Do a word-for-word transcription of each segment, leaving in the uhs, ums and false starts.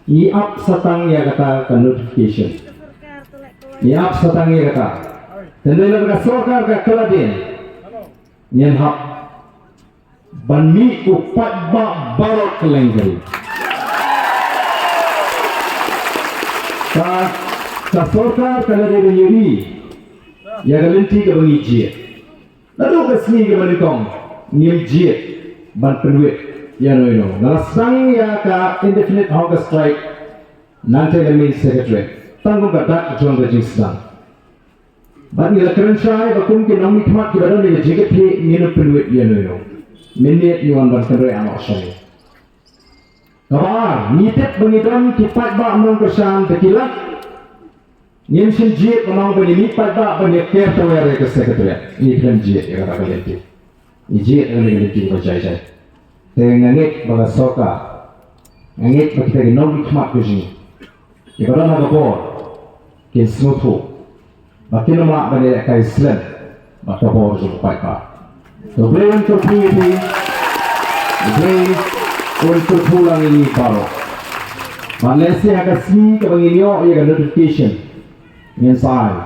Ngi ap satang ïa kata ka notification. Ngi ap satang ïa kata. Tang dei lada ka sorkar ka kylla dien, ngin hap ban mih u paidbah baroh kylleng ka ri. Ka, ka sorkar ka la dei ban ïohi ïa ka lynti kaba ngi jied. Naduh ka sngi kaba nyngkong ngim jied ban pynwit ïano ïano. Nga la sdang ïa ka indefinite hunger strike nangta na main secretariat. Tang kum ka dak jong ka jingsdang. Bad ngi la kren shai ba kum ki nongmihkhmat kiba don ha ka jingkit khlieh ngin ym pynwit ïano ïano. Mynmiet ngi wan ban kynriah noh shane. Kaba ar, ngi tip ba ngi don ki paidbah nongkyrshan, te ki lait. Ngim shym jied ban ong ba ngi mih paidbah ban ïa ker tawer ïa ka secretariat. Ngi khlem jied ïa kata ka lynti. Ngi jied ïa kata ka lynti ba jai jai. Te nga ngeit ba ka sorkar, nga ngeit ba kita ki nongmihkhmat ka jong ngi, kiba don ha ka bor, kin sngewthuh ba kin ym lah ban ïalehkai slem bad ka bor jong u paidbah. To, U Blei un kyrkhu ïa phi, U Blei un kyrkhu lang ïa ngi baroh. Bad lehse ha ka sngi kaba ngin ïoh ïa ka notification, ngin sa ai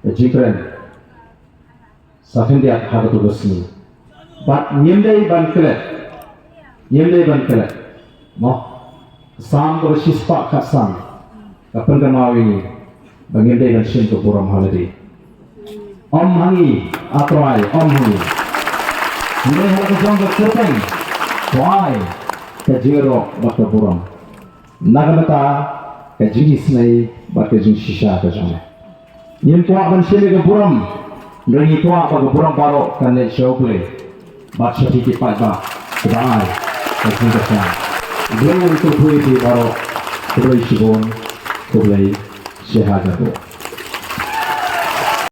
ka jingkren sa khyndiat ha kato ka sngi. Bad ngim dei ban klet. Ngim dei ban klet. Mo. Salm kaba shispah khatsan ka pynkynmaw ïa ngi ba ngim dei ban shim ka burom ha lade. Ym ha ngi, A Trai, ym ha ngi. Hynrei ha la ka jong ka kyrteng to ai ka jingïaroh bad ka burom na ka bynta ka jingisynei bad ka jingshisha ka jong me. Ngim kwah ban shim ïa ka burom, hynrei ngi kwah ba ka burom baroh kan leit sha U Blei bad sha phi ki paidbah kiba ai ka jingkyrshan. U Blei un kyrkhu ïa phi baroh. Khublei shibun. Khublei shihajar.